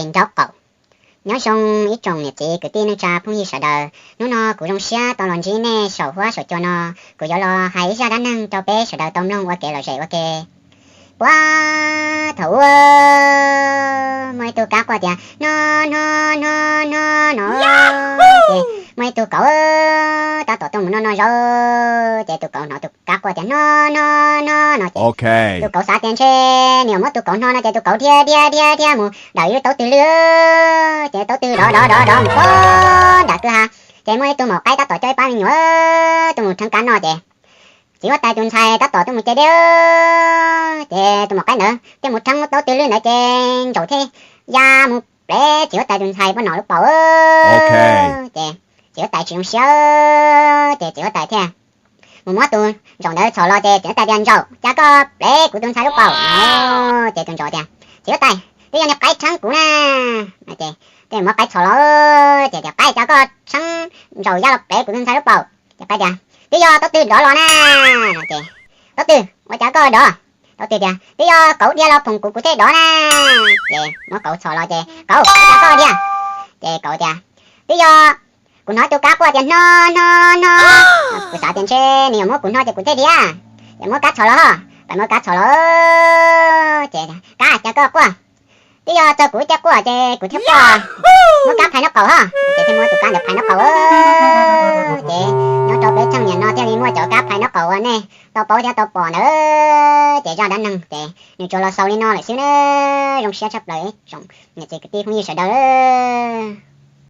Nraub qaum. Nyob zoo ib tsoom niam txiv kwv tij neej tsa phooj ywg sawv daws, hnub no kuv zoo siab tau los ntsib nej saum huab saum cua no, kuv yuav los hais ib zaj dab neeg rau peb sawv daws tau mloog ua kev lom zem ua ke. Puag thaum ub, muaj ib tug kab quaj tias no no no no no, ces muaj ib tug kauv tab tom tuaj mus noj noj zaub, ces tus kauv hnov tus kab quaj tias no no no no ces tus kauv xav tias ntshe nws yuav muab tus kauv hno no ces tus kauv dhia dhia dhia dhia mus dawm ib lub taub twg lwj, ces taub twg dov dov dov dov mus puag nram kwj ha, ces muaj ib tug maum qaib tab tom coj ib pab me nyuam tuaj mus rheev kab noj ces txiv huab tais tus ntxhais tab tom tuaj mus ce deb, ces tus maum qaib ntawd thiaj mus rheev lub taub twg lwj ntawd ces ntsaum thiaj ya mus plev txiv huab tais tus ntxhais poj nom lub paum. Ces txiv huab tais tsis zoo siab, ces txiv huab tais thiaj mus muab tus ntsaum ntawd txhom los ces txiv huab tais tias ntsaum, cas koj plev kuv tus ntxhais lub paum? Ces tus ntsaum tias txiv huab tais, twb yog niag qaib rheev kuv na. Ces muab qaib txhom los, ces tias qaib, cas koj rheev ntsaum ya los plev kuv tus ntxhais lub paum? Ces qaib tias twb yog taub twg dov los na. Ces taub twg, ua cas koj dov? Taub twg tias twb yog kauv dhia los phoom kuv kuv thiaj dov na. Ces muab kauv txhom los ces kauv, ua cas koj dhia? Ces kauv tias twb yog kuv hnov ib tug kab quaj tias no no no, kuv xav tias ntshe nws yuav muab kuv hno ces kuv thiaj dhia, ces muab kab txhom los. Pais muab kab txhom los, ces kab, cas koj quaj? Twb yog txog kuv ib caj quaj ces kuv thiaj quaj, muab kab phais nraub qaum ho. Ces thiaj muab tus kab ntawd phais nraub qaum. Ces nyob rau peb txheej niam no thiaj li muaj cov kab phais nraub qaum uas nej tau paub thiab tau pom ntawd, ces zaj dab neeg ces nws tsuas los xaus li no lawm xwb na. Zoo siab tshaj plaws tsoom niam txiv kwv tij phooj ywg sawv daws.